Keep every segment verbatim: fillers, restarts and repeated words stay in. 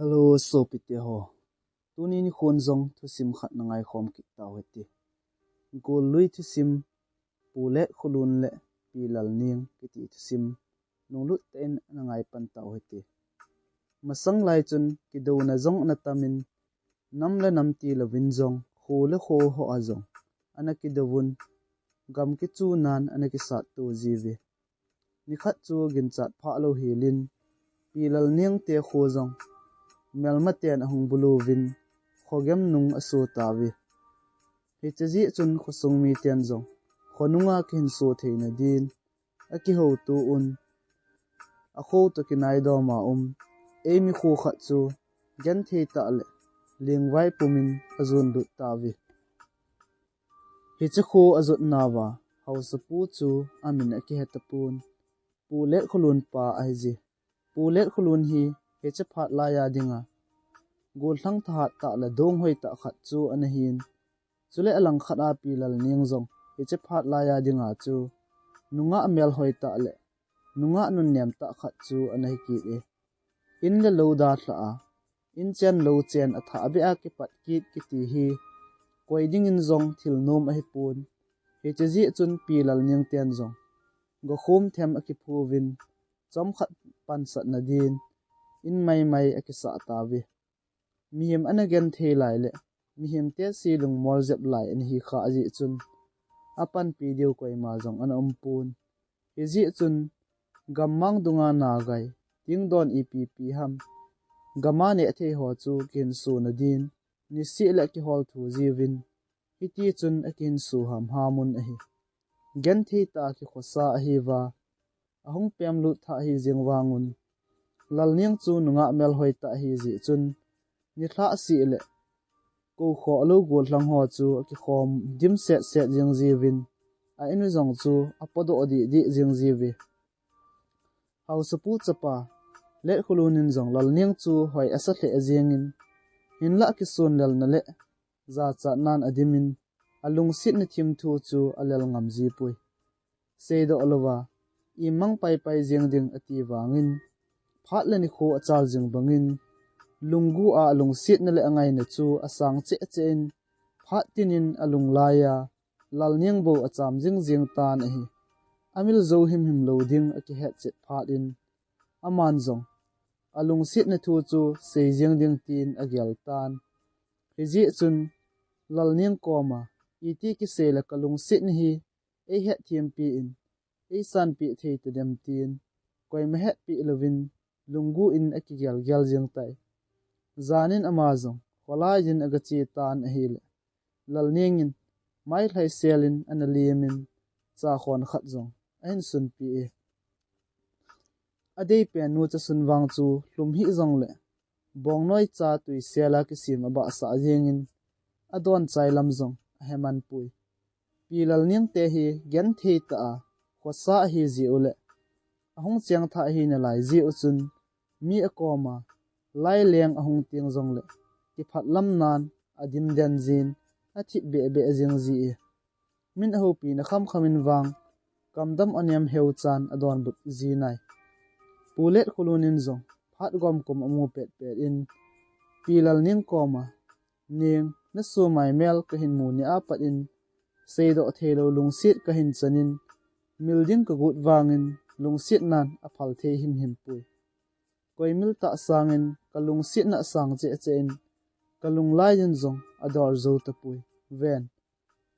Hello, sopite ho. Tuni nikhon jong thusim khat na ngaikhom kit tau hite. Gollui thusim, Pu Letkholun le Pi Lalneng kiti thusim lunglut tah in ana ngaipan tau hite. Masang lai chun kidouna jong ana tamin, nam le nam tilouvin jong, kho le kho ho a jong ana kidouvun, gam kichunan ana kisatto jiuve. Nikhat chu ginchat phah lou helin, Pi Lalneng te kho jong melmaten ahung bulu uvin, khogem nung aso tauve. Hiche jeh chun khosung miten jong khonunga kihinso theina din akihouto un, akho toh kinaidom a um eimi kho khat chu genthei tah le lengvai pumin ajon lut tauve. Hiche kho ajot nauva haosapu chu amin akihe tapon, Pu Letkholun pa ahije. Pu Letkholun hi hiche phat laiya dinga gollhang thahat tah le donghoi tah khat chu ana hin, chule alangkhat a Pi Lalneng jong hiche phat laiya dinga chu nungah melhoi tah le nungah nunnem tah khat chu ana hi kit e. In le lou dalha a, in chen lou chen athah beh a kipat kit kiti hi koi dingin jong thil nom ahipon. Hiche jeh chun Pi Lalneng ten jong gokhom them akiphu uvin, chomkhat pansatna din in maimai akisah tauve. Mihem ana genthei lai le mihem tesi lungmol jep lai ana hi kha jeh chun, apanpi diu koima jong ana umpon. Hijeh chun, gammang dunga nagai, tingdon ipi pi ham, gam a nehthei ho chu kihinsona din niseh le kihol thu jiuvin, hiti chun akihinso hamham un ahi. Genthei tah a kikhosa ahiuva, ahung pemlut thah ahi jeng vangun, Lalneng chu nungah melhoi tah ahi jeh chun, nilhah seh le kou khoh lou gollhang ho chu akikhom dimset set jeng jiuvin, a in u jong chu apodoh deh deh jeng jiuve. Haosapu chapa Letkholun in jong Lalneng chu hoi asa lheh jengin, hinlah kisonlelna le jachatnan adimin, alungsetna thimthu chu alel ngam jipoi. Seidoh louva, imang paipai jeng ding ati vangin, phat le nikho achal jing bangin, lunggui a alungsetna le angaina chu asang cheh cheh in, phat tinin alunglai a, Lalneng bou acham jing jeng tan ahi. Amil jou himhim lou ding akihet chet phat in, aman jong alungsetna thu chu sei jeng ding tin agel tan. Hijeh chun, Lalneng koma, iti kisei le kalungsetna hi eihetthem peh in, eisanpeh thei tadem tin, koima hetpeh louvin, lunggui in akigel gel jeng tai. Janin ama jong kholai din agache tan ahile, Lalneng in mailhai selin ana lemin, cha khon khat jong ahin sunpeh e. Adeipen nu chasun vang chu lhum hih jongle, bongnoi cha tui sela kisem abahsah jengin, adon chai lam jong aheman poi. Pi Lalneng te hi genthei tah a khosa ahi jeh u le, ahung cheng thah ahi nalai jeh u chun, mi akoma laileng ahung teng jongle, kiphat lamnan adim den jin, athip beh beh jeng ji e. Min ahoupina khamkham in vang, kamdam anem heu chan adonbut ji nai. Pu Letkholun in jong phat gomkom amu petpet in, Pi Lalneng koma, Neng, nasomai mel kahin mu ni apat in, seidoh theilou lungset kahin chanin, mil ding kagot vangin lungsetnan aphal thei himhim poi. Koi mil tah sangin kalungsetna asang cheh cheh in, kalunglai din jong adol jou tapoi. Ven,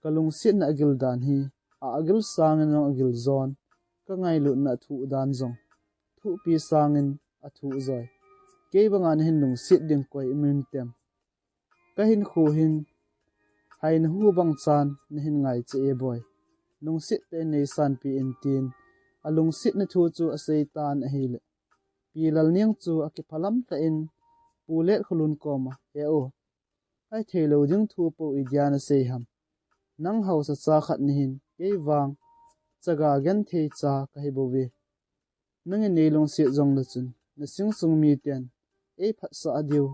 kalungsetna agil dan hi, a agil sangin jong agil jon, kangailutna athuh dan jong thuhpi sangin athuh joi. Kei banga nahin lungset ding koi um intem? Kahinkho hin haina hu bang chan nahin ngai cheh e boi. Lungset tah in neisanpeh in tin, alungsetna thu chu asei tan ahile, Pi Lalneng chu akiphalam lheh in, Pu Letkholun koma, He u, ahithei lou ding thu pou idia nasei ham? Nang haosa cha khat nahin, kei vang chaga genthei cha kahi bouve. Nangin neilungset jongle chun, nasing sung miten eiphatsah diu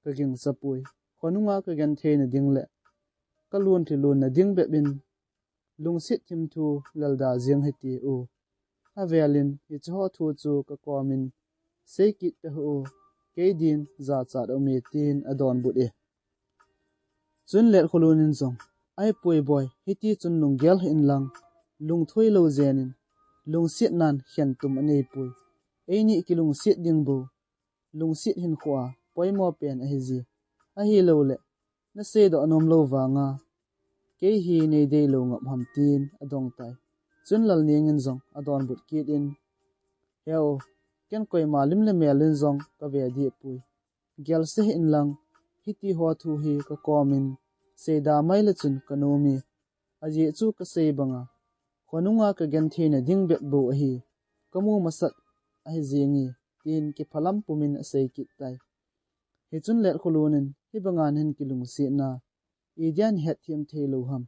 kagingcha poi. Khonunga kagentheina ding le kalunlhi lunna ding bep in lungset thimthu lelda jeng hite u. Avelin hicheho thu chu kakomin seikit peh hih u. kei din jachat aume, tin adonbut e. Chun Letkholun in jong, ahipoi boi, hiti chun lunggel hih in lang, lungthoi lou jen in, lungsetnan khentum anei poi. Eini kilungset ding bou, lungset hinkhoa poimo pen ahi ji. Ahilouleh, nasei doh nom lou vanga, kei hi nei deilou ngap ham, tin adong tai. Chun Lalneng in jong adonbut kit in, He u, ken koima lim le mel in jong kave dih poi. Gelse hih in lang, hiti ho thu hi kakom in seida mai le chun kanom e. Ajeh chu kasei banga, khonunga kagenthei nading bep bou ahi, kamu masat ahi jeng e, tin kiphalam pumin asei kit tai. Hichun Letkholun in, hibanga nahin kilungset na, idia nahetthem thei lou ham?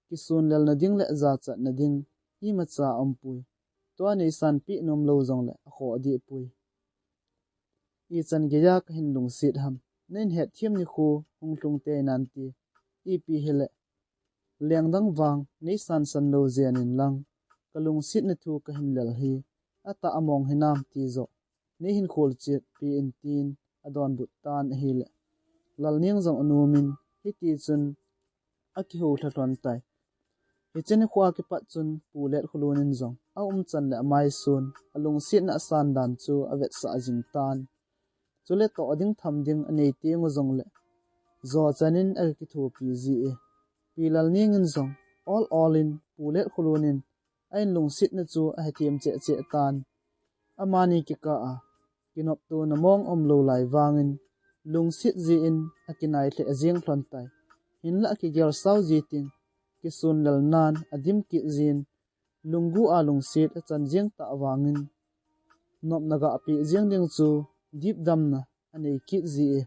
Kisunlel nading le jachat nading imacha aumpoi. Tua neisanpeh nom lou jongle akhoh dih poi. Ichan geiya kahin lungset ham? Nahin hetthem nikho hung lhung tei nante. Ipi hile, lengdang vang neisansan lou jen in lang, kalungsetna thu kahin lel hi atah among hinam ti joh neihin kholchetpeh in, tin adonbut tan ahile, Lalneng jong anom in, hiti chun akihoulha lhon tai. Hiche nikhoa kipat chun Pu Letkholun in jong aumchan le amaisun, alungsetna asan dan chu avetsah jing tan. Chule toh ding tham ding anei teng u jongle, jochan in aga kithopi ji e. Pi Lalneng in jong ol ol in Pu Letkholun in ahin lungsetna chu ahethem cheh cheh tan. Amani kikah a kinoptona mong aumlou lai vangin, lungset jeh in akinai lheh jeng lhon tai. Hinlah akigel sao ji teng, kisunlelnan adim kit jin, lunggu a lungset achan jeng tah vangin, nopna gah peh jeng ding chu dipdamna anei kit ji e.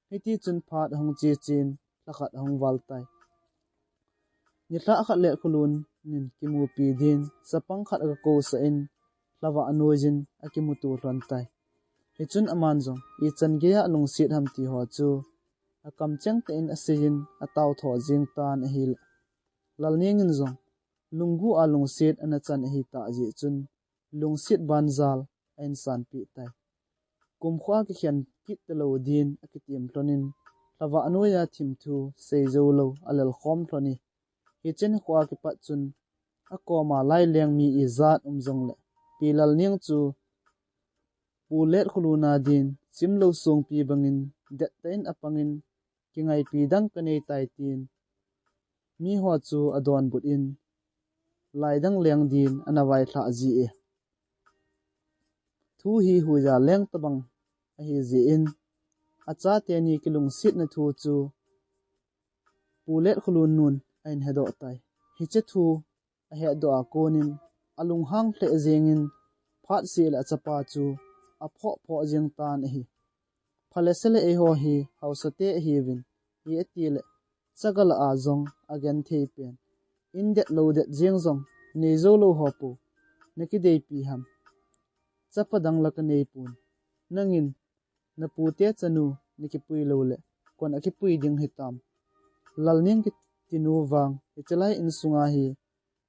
Hiti chun phat ahung che chen, lhakhat ahung val tai. Nilhah khat Letkholun in kimupi din chapang khat aga kousah in, lhavah anoiyin akimuto lhon tai. Hichun aman jong ichan geiya alungset ham ti ho chu akamcheng tah in aseiyin, atao tho jeng tan ahile, Lalneng in jong lunggu a lungset ana chan ahitah jeh chun, lungset banjal ahin sanpeh tai. Kumkhoa kikhen kit talou din akitem lhon in, lhavah anoiya thimthu sei jou lou alelkhom lhon e. Hiche nikhoa kipat chun, akoma laileng mi ijat um jongle, Pi Lalneng chu Pu Letkholun a din chimlou songpi bangin, dettah in apangin, kingaipi dang kanei tai, tin miho chu adonbut in, laidang leng din ana vailhah ji e. Thu hi huija leng tobang ahi jeh in, achateni kilungsetna thu chu Pu Letkholun nun ahin hedoh tai. Hiche thu ahetdoh a konin, alunghang lheh jengin, phatseh le achapa chu aphoh phoh jeng tan ahi. Phalese le eiho hi haosate ahiuvin, hi atile, chaga lah a jong agenthei pen, in det lou det jeng jong neijou lou ho pou, nakideipi ham? Chapa dang la kaneipon, nangin napute chanu nakipui loule, koin akipui ding hitam? Lalneng kitinu vang, hichelai insunga hi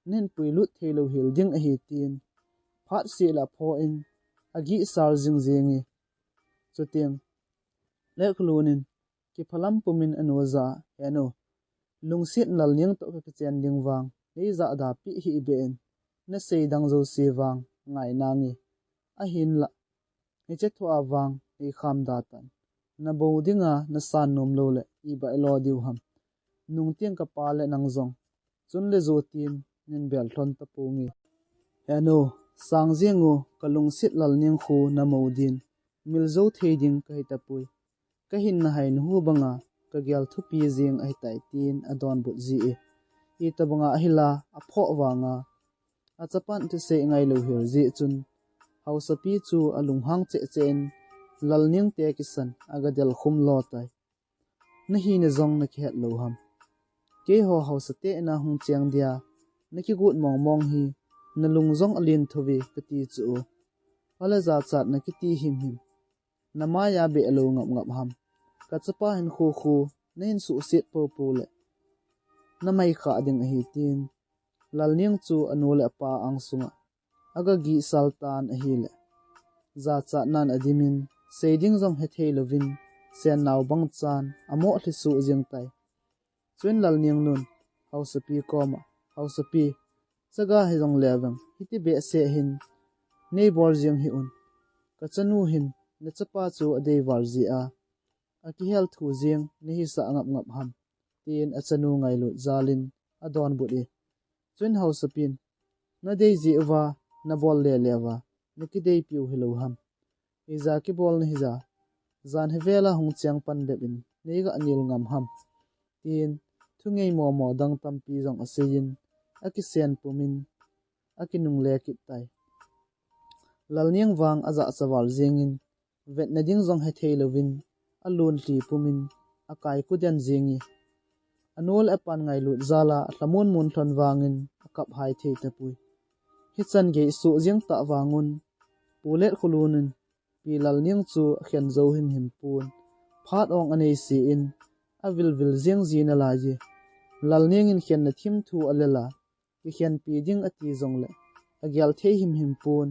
nahin puilut theilou hel ding ahi, tin phatseh le aphoh in agihsal jing jenge. Chuteng Letkholun in kiphalam pumin anu jah a, Henu, lungset in Lalneng toh kakichen ding vang neijahda peh hih beh in, nasei dang jouse vang ngai nange. Ahinlah, hiche thua vang neikham da tan. Namou dinga nasan nom loule ibola ilo diu ham? Nungteng kapa le nang jong chun le jo tin nahin bel lhon taponge. Henu, sang jeng u, kalungset Lalneng khu namou din miljou thei ding kahitapoi. Kahinna hai nahu banga kagel thupi jeng ahitai, tin adonbut ji e. Itobanga ahila aphoh vanga, achapan thusei ngailou hel jeh chun, haosapi chu alunghang cheh cheh in, Lalneng te kisan agadelkhum lo tai. Nahina jong nakihet lou ham? Keiho haosate ina hung cheng dia nakigot mong mong hi, nalung jong alen thouve kati chu o. Ahile jachatna kiti himhim, namaiya beh lou ngap ngap ham? Kachapa hinkho khu nahin suhset poupou le namai khah ding ahi, tin Lalneng chu anu le apa angsunga agagihsal tan ahile, jachatnan adimin, seiding jong hethei louvin, sennao bang chan amoh lhi suh jeng tai. Chuin Lalningnun Haosapi koma, Haosapi, chaga hijong levang hiti behseh hin neibol jeng hih un. Kachanu hin nachapa chu adei val jeh a, akihel thu jeng nahisah ngap ngap ham, tin achanu ngailut jalin adonbut e. Chuin Haosapin, nadei jeh uva nabol lele uva, nakideipiu hilou ham. Ija kibolna hija, jan hivela hung cheng pan bep in neiga nil ngam ham, tin thungei momo dang tampi jong aseiyin, akisen pumin, akinungle kit tai. Lalning vang ajahcha val jengin, vetna ding jong hethei louvin, alun lhi pumin, akai kuden jeng e. Anu le apan ngailut jal a alhamun mun lhon vangin akap hai thei tapoi. Hichan gei suh jeng tah vangun, Pu Letkholun in Pi Lalning chu akhen jou himhim pon, phat ong anei sen, avilvil jeng ji nalai e. Lalning in khenna thim thu alel a, kikhenpi ding ati jongle, agel thei himhim pon.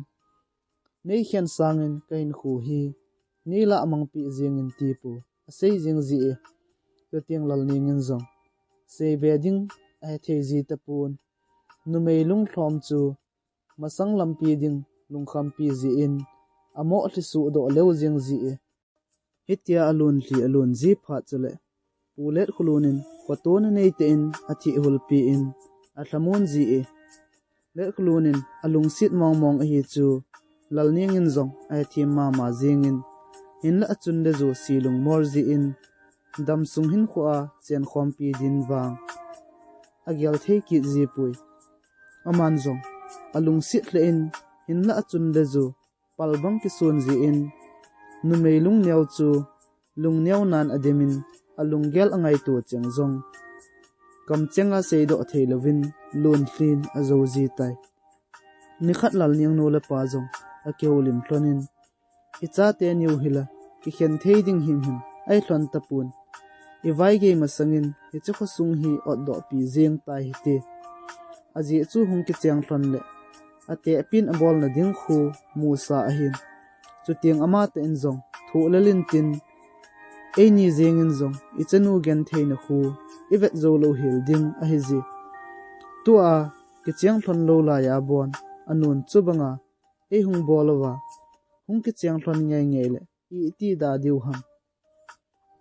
Neikhen sangin kahinkho hi neilah mangpeh jengin tipu asei jeng ji e. Chuteng Lalning in jong seibe ding ahethei ji tapon. Numei lunglhom chu masang lampi ding lungkhampi jeh in amoh lhi suh doh leu jeng ji e. Hitia alun lhi alun ji phat chule, Pu Letkholun in khoto nanei tah in athih hulpi in alhamun ji e. Letkholun in alungset mong mong ahi chu, Lalning in jong ahethem mama jengin, hinlah achun le ju silung mol jeh in, damsung hinkho a chenkhompi din vang agel thei kit ji poi. Aman jong alungset lheh in, hinlah achun le ju pal bang kisun jeh in, numei lungneo chu lungneo nan ademin, alunggel angaito cheng jong kamchenga seidoh thei louvin, lun lhin ajou ji tai. Nikhat Lalning nu le pa jong akihoulim lhonin, ichate niu hila kikhen thei ding himhim ahi lhon tapon. Ivaigei masangin hiche khosung hi otdohpi jeng tai hite. Ajeh chu hung kicheng lhon le, atehpin abolna ding khu musa ahin. Chuteng amatah in jong thoh lel intin, eini jengin jong ichanu gentheina khu ivet jou lou hel ding ahi je. Tua kicheng lhon lou laiya bon, anun chubanga eihung bol uva, hung kicheng lhon ngeingei le iti da diu ham,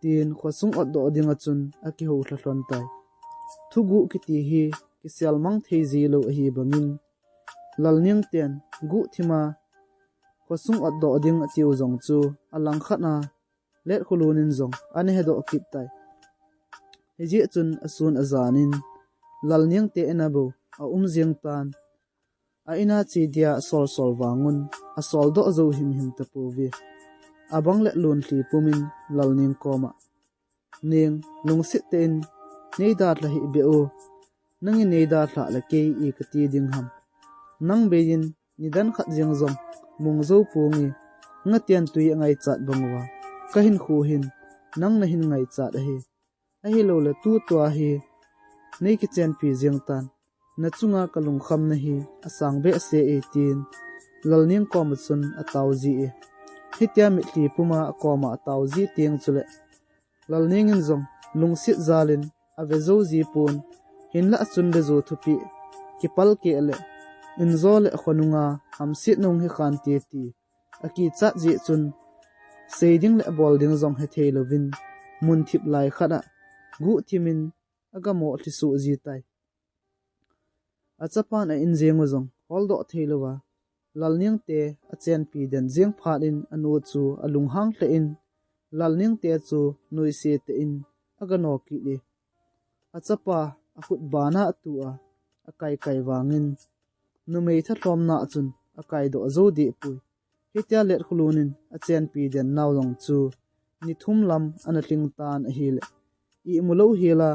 tin khosung otdoh dinga chun akihoulha lhon tai. Thuguh kiti hi kiselmang thei ji lou ahi bangin, Lalning ten guhthima khosung otdoh ding atiu jong chu alangkhat a Letkholun in jong ana hedoh kit tai. Hijeh chun asun ajanin Lalning te in a bou aum jeng tan. A in a che dia asol sol vangun asol doh jou himhim tapouve. Abang le lun lhi pumin Lalning koma, Ning, lungset tah in nei dalha hih beh o. Nangin nei dalhah le kei i kati ding ham. Nang bei in nidan khat jeng jong mong jou ponge, nga ten tui angaichat bang uva, kahinkho hin nang nahin ngaichat ahi. Ahilou le tutua hi nei kichenpi jeng tan, nachunga kalungkhamna hi asang behseh e, tin Lalning koma chun atao ji e. Hitia mitlhi puma akoma atao ji teng chule, Lalning in jong lungset jalin ave jou ji pon, hinlah achun le ju thupeh kipal keh le, injo le khonunga hamset nung hi khante ti akichat jeh chun, seiding le bol ding jong hethei louvin, mun thip lai khat a guhthimin agamoh lhi suh ji tai. Achapan a in jeng u jong holdoh thei louva, Lalning te achenpi den jeng phat in anu chu alunghang lheh in, Lalning te chu nuisat tah in agano kit e. Achapa akhut bana atu a, akai kai vangin, numei thalhomna a chun akaidoh jou deh poi. Hitia Letkholun in achenpi den nau jong chu ni thum lam ana lhing tan ahile, imu lou hela,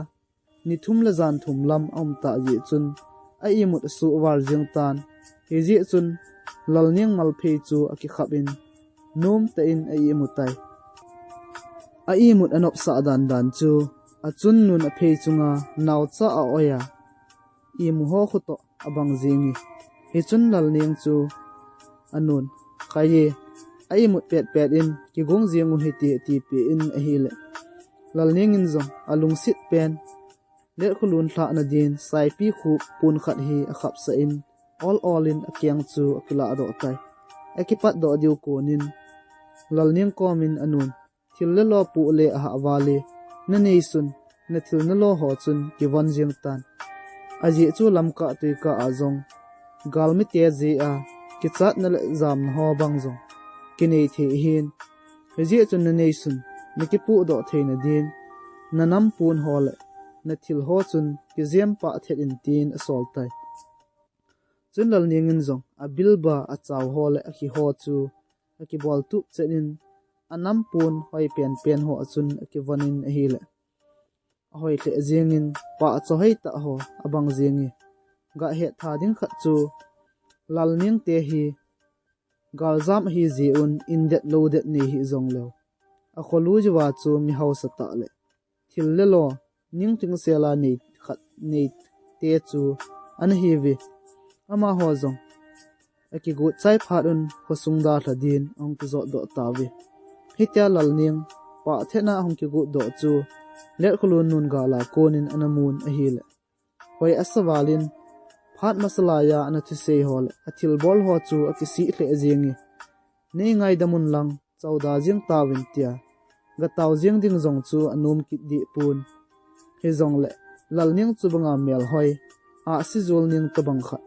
ni thum le jan thum lam aum tah jeh chun, a imut asuh val jeng tan. Hijeh chun, Lalning malphei chu akikhap in, nom tah in a imu tai. A imut anopsah dan dan chu, achun nun aphei chunga naocha a-oi a, imu ho khu toh abang jing e. Hichun Lalning chu anun, Khai e, a imut petpet in kigong jeng u hite, atipeh in ahile, Lalneng in jong alungset pen Letkholun lhahna din saipi khup pon khat hi akhapsah in, ol ol in akeng chu akiladoh tai. Akipatdoh diu konin Lalneng komin anun, thil le lo poh le ahah vale, naneisun, nathil nalo ho chun kivon jeng tan. Ajeh chu lamkah tuikah a jong galmite jeh a kichatna le jamna ho bang jong kinei thei ahin, hijeh chun naneisun nakipohdoh theina din nanam pon ho le nathil ho chun kijem pah thet in, tin asol tai. Chun Lalneng in jong abilba achao ho le akhi ho chu akibol tup chet in, anam pon hoi penpen ho a chun akivon in ahile, ahoi lheh jeng in, pahcha hoitah ho abang jeng e. Gah hettha ding khat chu, Lalneng te hi galjam ahi jeh un, indet lodet nei hih jongleu, akholui uva chu mi hausa tah le thil le lo, ning tingsel a nei khat nei te chu ana hiuve. Amaho jong akigot chai phat un khosung dalha din ahung kijotdoh tauve. Hitia Lalneng pah thet a ahung kigotdoh chu Letkholun nun gal a konin ana mun ahile, hoi asa val in, phat masa lai a ana thusei ho le athilbol ho chu akisih lheh jeng e. Nei ngaidam un lang, chauda jeng tauvin, tia gatao jeng ding jong chu anom kit deh pon. Hijongle Lalneng chu banga melhoi, ahsi jol neng tobang khat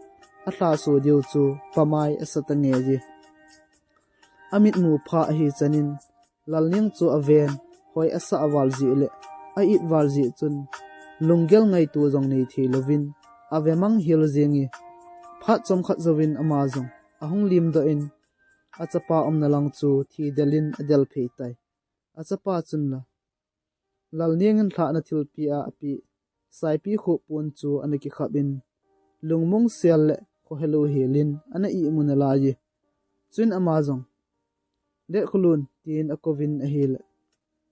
alhaso diu chu pamai asa tange ji. Amitmu pha ahi chanin Lalneng chu aven, hoi asah val jeh le a-it val jeh chun lunggel ngaito jong nei thei louvin ave mang hel jeng e. Phat chomkhat jouvin ama jong ahung limdoh in, achapa umna lang chu thi del in adel phei tai. Achapa chun la, Lalneng in lhahna thilpeh a apeh saipi khup pon chu ana kikhap in, lungmong sel le khohelou hel in ana imu nalai e. Chun ama jong, Letkholun, tin akouvin ahile,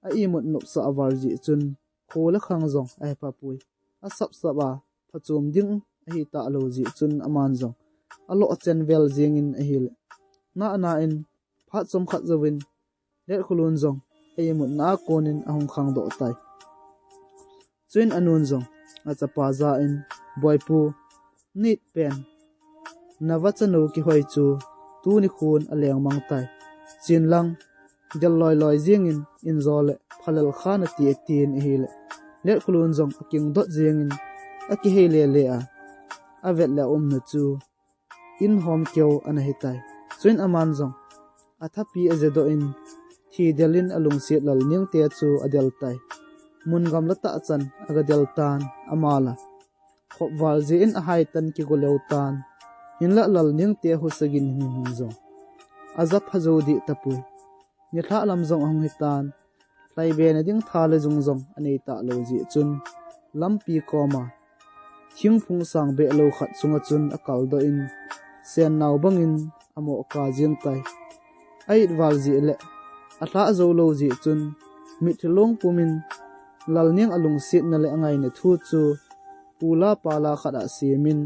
a imut nopsah val jeh chun kho le khang jong ahe phapoi. Asapsap a phachom ding ahi talou jeh chun aman jong aloh chen vel jeng in ahile, nana in phat chomkhat jouvin Letkholun jong a imutna a konin ahung khangdoh tai. Chuin anun jong achapa jah in, Boipu, nit pen navacha nou kihoi chu tuni khun aleng mang tai. Chen lang, del loiloi jeng in, injo le phalel kha nati e, tin ahile, Letkholun jong akingdot jeng in, akihei lele a, avet le aumna chu in hom keu ana hitai. Chuin aman jong athapi ajedoh in, thi del in alungset Lalneng te chu adel tai. Mun gamla tah chan agadel tan, ama la khop val jeh in ahai tan, kigo leu tan. Hinlah Lalneng te husa gin hin hin jong aja pha jou deh tapoi. Nilhah lam jong ahung hitan, lhaibe na ding tha le jung jong anei talou jeh chun, lampi koma thingphung sang behlou khat chunga chun akaldoh in, sennao bangin amoh ka jeng tai. A-it val jeh le alhah jou lou jeh chun, mitlhi long pumin Lalneng alungsetna le angaina thu chu pula pala khat a semin,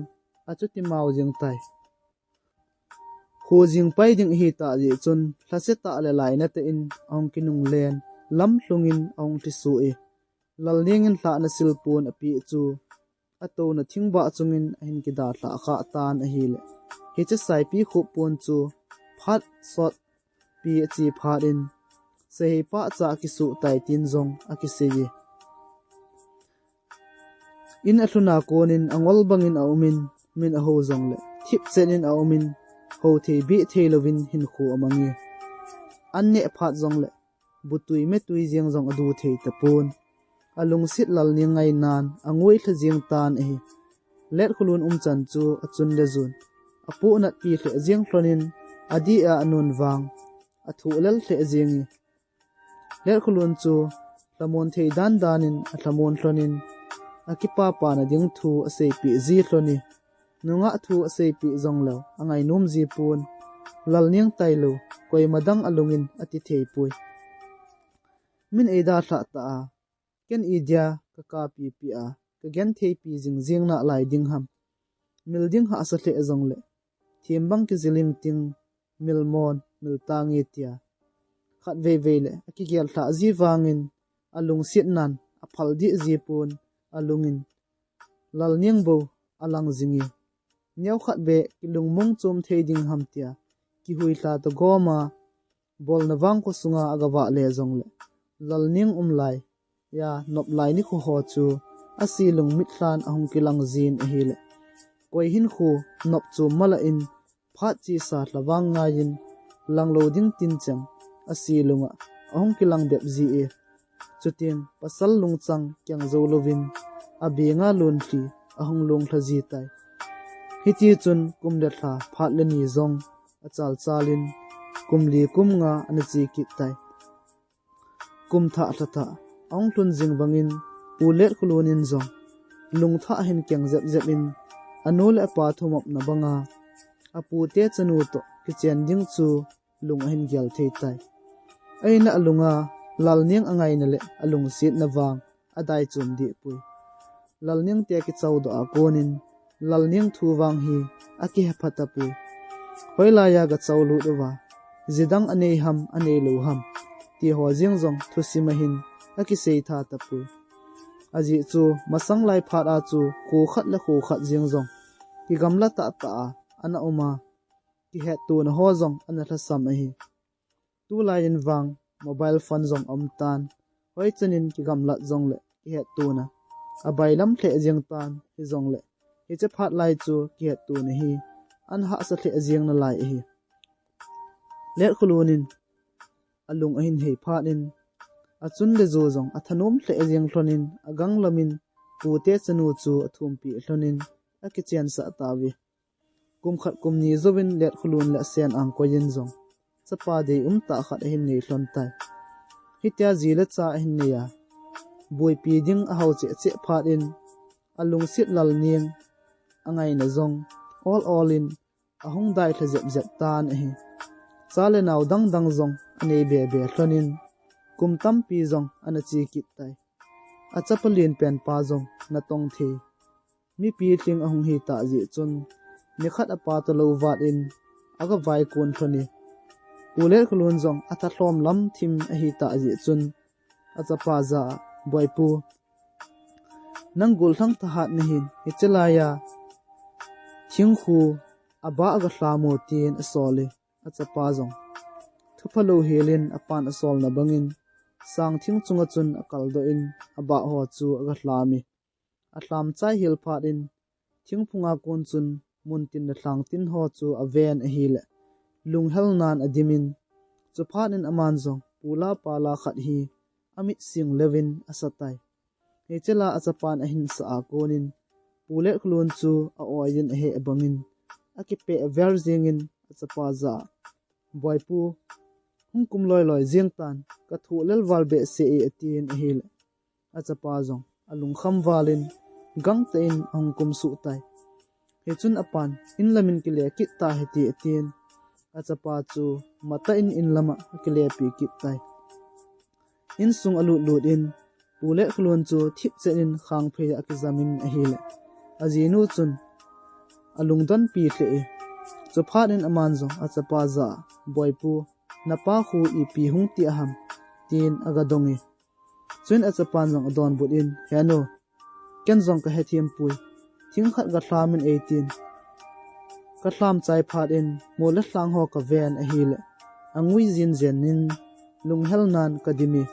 achuti mau jeng tai. Kho jing pai ding ahitah jeh chun, lhasetah le lainatah in ahung kinunglen, lamlhung in ahung lhiso e. Lalneng in lhahna silpon apeh chu atouna thingbah chungin ahin kidalhah khah tan ahile, hiche saipi khup pon chu phat sotpi ache phat in, sahei pahcha akisoh tai, tin jong akisei e. In alhun a konin angol bangin aumin, min aho jongle thipchen in aumin, ho thei beh thei louvin hinkho amang e. An neh phat jongle butui metui jeng jong adu thei tapon. Alungset Lalneng ngainan angoilha jeng tan ahi. Letkholun umchan chu achun le jun apohnatpi lheh jeng lhonin, adih a anun vang athoh lel lheh jeng e. Letkholun chu lhamon thei dan danin alhamon lhonin, akipapana ding thu aseipeh ji lhon e. Nungah thu aseipeh jongleu angainom ji pon. Lalneng tailou koima dang alungin ati thei poi. Min eidalhah ta a, ken idia kakapipi a, kagentheipi jingjing nalai ding ham? Mil ding hahsa lheh jongle thembang kijil ingting, mil mon mil tange, tia khat veivei le akigel lhah ji vangin alungsetnan aphal deh ji pon alungin Lalneng bou alang jingin, neokhat beh kilungmong chom thei ding ham tia kihuilha tagom a, bolna vangkho sunga agavah le jongle, Lalneng umlai a nop lai nikho ho chu aselung mitlhan ahung kilang jin ahile, koi hinkho nop chom malah in phat chesa lhavang ngaiyin langlou ding tin cheng aselunga ahung kilang bep ji e. Chuteng pasal lungchang keng jou louvin abenga lonlhi ahung longlha ji tai. Hiti chun kum le lha phat le ni jong achalchalin kum li kum nga ana che kit tai. Kum thah lha thah ahung lhun jing vangin Pu Letkholun in jong lungthah ahin keng jep jep in anu le apa thumopna banga apute chanu toh kichen ding chu lung ahin gel thei tai. Ahinlah alunga Lalneng angaina le alungsetna vang adai chom deh poi. Lalneng te kichaudoh a konin Lalneng thu vang hi akihepha tapoi. Hoilai a gachau lut uva, jidang anei ham anei lou ham ti ho jeng jong thusim ahin akisei tha tapoi. Ajeh chu masang lai phat a chu kho khat le kho khat jeng jong kigamla tahtah a ana um a, kihettona ho jong ana lhasam ahi. Tulai in vang mobile phone jong aum tan, hoi chanin kigamlat jongle kihettona abailam lheh jeng tan, hijongle hiche phat lai chu kihettona hi ana hahsa lheh jeng nalai ahi. Letkholun in alung ahin hei phat in, achun le jo jong athanom lheh jeng lhonin agang lamin pute chanu chu athumpi lhonin akichensah tauve. Kum khat kum ni jouvin Letkholun le Asen Angkoi in jong chapa deium tah khat ahin nei lhon tai. Hitia ji le cha ahin nei a, boipi ding ahao cheh cheh phat in alungset Lalneng angaina jong ol ol in ahung dai lha jep jep tan ahi. Cha le nao dang dang jong anei be be lhonin kum tampi jong ana che kit tai. Achapa lenpen pa jong natong thei mipi lhing ahung hi tah jeh chun, nikhat apa toh lou vat in aga vaikon lhon e. Pu Letkholun jong athalhom lam thim ahi tah jeh chun, achapa jah a, Boipu, nang gollhang thahat nahin, hiche lai a thingkhu abah aga lham o, tin asol e. Achapa jong thupha lou helin apan asolna bangin, sang thing chunga chun akaldoh in abah ho chu aga lham e. Alham chai hel phat in, thingphunga kon chun muntin le lhangtin ho chu aven ahile, lunghel nan adim in, chuphat in aman jong pula pala khat hi amit sing leuvin asa tai. Hiche la achapan ahin sah a konin, Pu Letkholun chu a-oi in aheh bangin, akipeh vel jengin achapa jah a, Boipu, hung kum loi loi jeng tan, kathoh lel val behseh e, atin ahile, achapa jong alungkham val in gangtah in ahung kum suh tai. Hichun apan, in lamin kile kit tahite, atin, achapa chu matah in in lama akilepi kit tai. Insung alut lut in, Pu Letkholun chu thipchet in khangphei a akijam in ahile, ajinu chun alungdonpi lheh e. Chuphat in aman jong achapa jah a, Boipu, napa khu ipi hung ti aham, tin aga dong e. Chuin achapan jong adonbut in, He nu, ken jong kahethem poi, thing khat galham in eitin. Kalham chai phat in, mol le lhang ho kaven ahile, angui jin jen in, lunghel nan kadim e.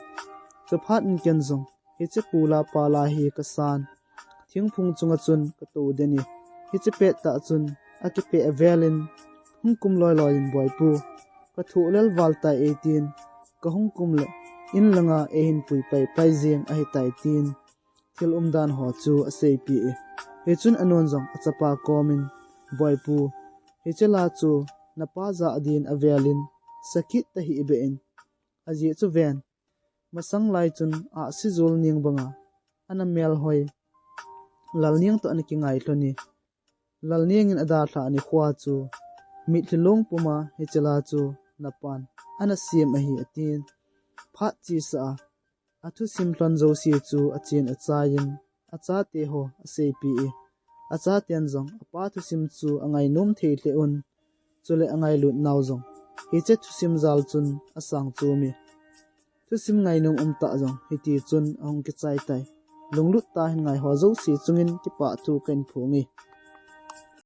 Chuphat in ken jong hiche pula pala hi kasan, thingphung chunga chun katou den e. Hiche pettah chun akipeh vel in, hung kum loi loi in, Boipu, kathoh lel val tai, eitin, kahung kum le in langa eihin pui pai pai jeng ahitai, tin thil umdan ho chu aseipeh e. Hichun anun jong achapa komin, Boipu, hiche la chu napa jah a din avel in, sakit tahih beh in, ajeh chu ven, masang lai chun ahsi jol ning banga ana melhoi Lalneng toh ana kingai lhon e. Lalneng in adalhah nikho a chu mitlhi long puma hiche la chu napan ana sem ahi, atin, phat chesa a athusim lhon jouse chu achen achai in achate ho aseipeh e. Achaten jong apa thusim chu angainom thei lheh un, chule angailut nau jong hiche thusim jal chun asang chom e. Thusim ngainom umtah jong hiti chun ahung kichai tai. Lunglut tah in ngaiho jouse chungin kipah thu kahin phonge.